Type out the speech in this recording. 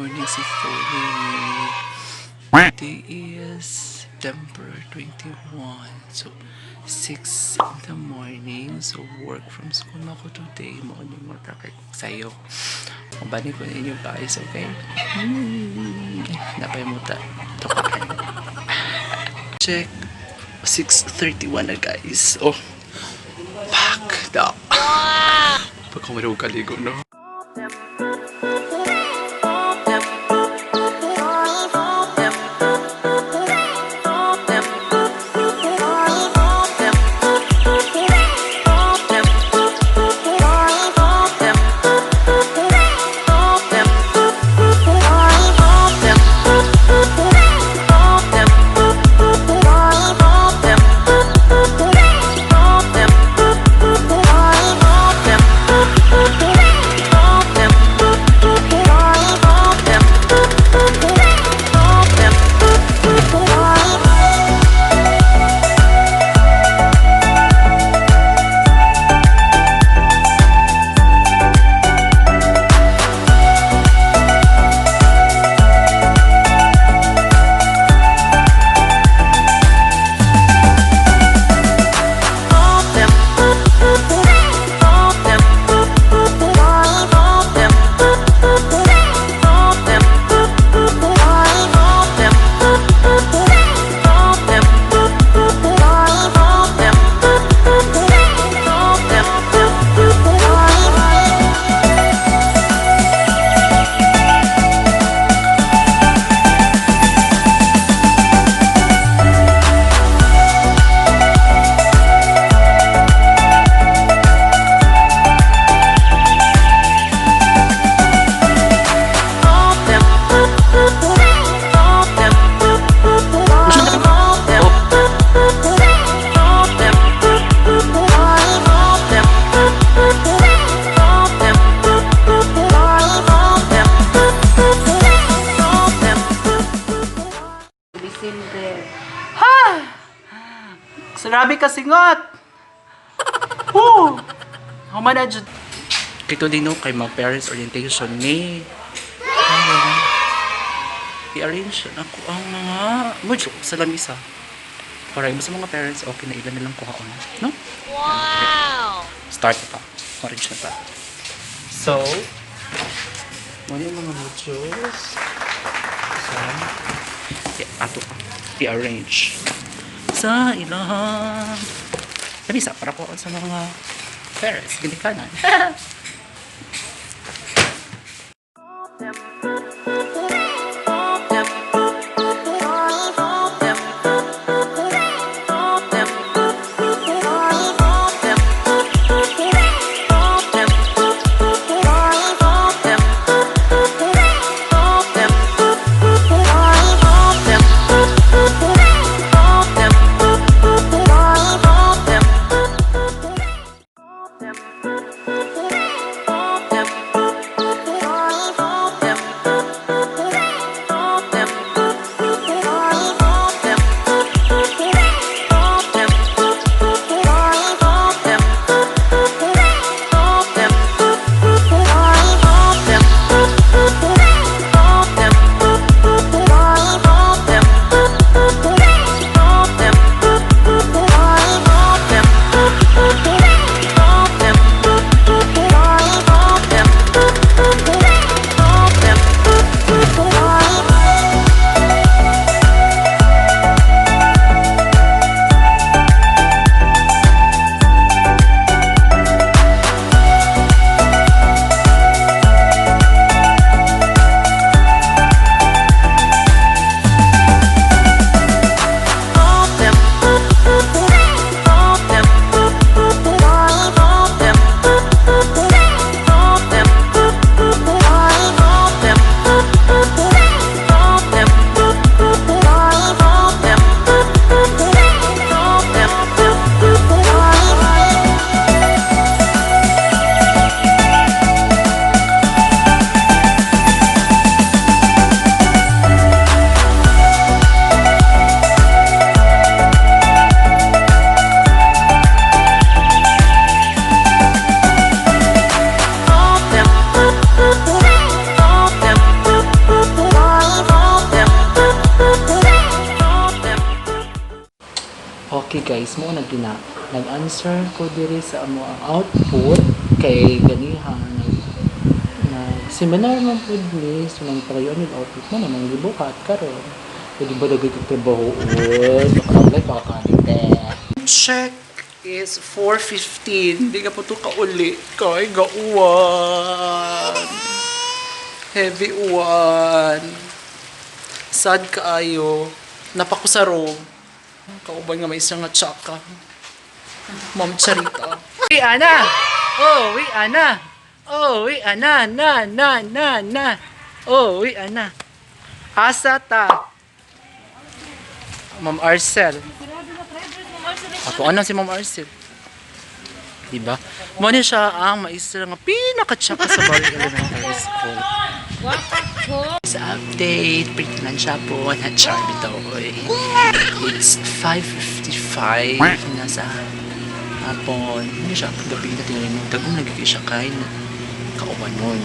Morning si Tony. Today is September 21. So, 6 in the morning. So, work from school na ako today. Mo ni mo sayo. Ubanin ko ninyo, guys, okay? Napay mo ta. Tukaan. Check. 6:31 na, guys. Oh. Fuck. Da. Pagka meron kaligo, no? December. Grabe ka singot! Woo! Human na dyan. Kito din no, kay mga parents orientation ni. I-arrange ako ang mga mucho sa lamisa. Para yung sa mga parents, okay na ilan nilang kuhaon. No? Wow! Start na pa. Arrange na pa. So, muna yung mga muchos. So, ato pa. I-arrange sa ilang lamisa para kuhaon sa mga parents. Ginikanan. Guys, mo na gina nag-answer ko diri sa amo ang output kay ganiha nag na seminar man pud ni, so nang pagayon yung output mo namang gibuhat karon. Pwede ba dagay kog trabaho oy? Baka baka te. Check is 4:15. Hindi ka po to kauli. Kay gauwan. Heavy uwan. Sad kaayo. Napakusaro. Kauban nga may isang nga tsaka. Ma'am Charita. Uy, Ana! Oh, uy, Ana! Oh, uy, Ana! Na, na, na, na! Oh, uy, Ana! Asa ta? Ma'am Arcel. Ato ano si Ma'am Arcel? Diba? Mo ni siya ang maestra nga pinaka-tsaka sa Bari Elementary School. Sa update, print lang siya po na Charmy Toy. It's 5:55 na sa hapon. Hindi siya gabi na tingnan mo. Dagong nagiging siya kay kauban nun.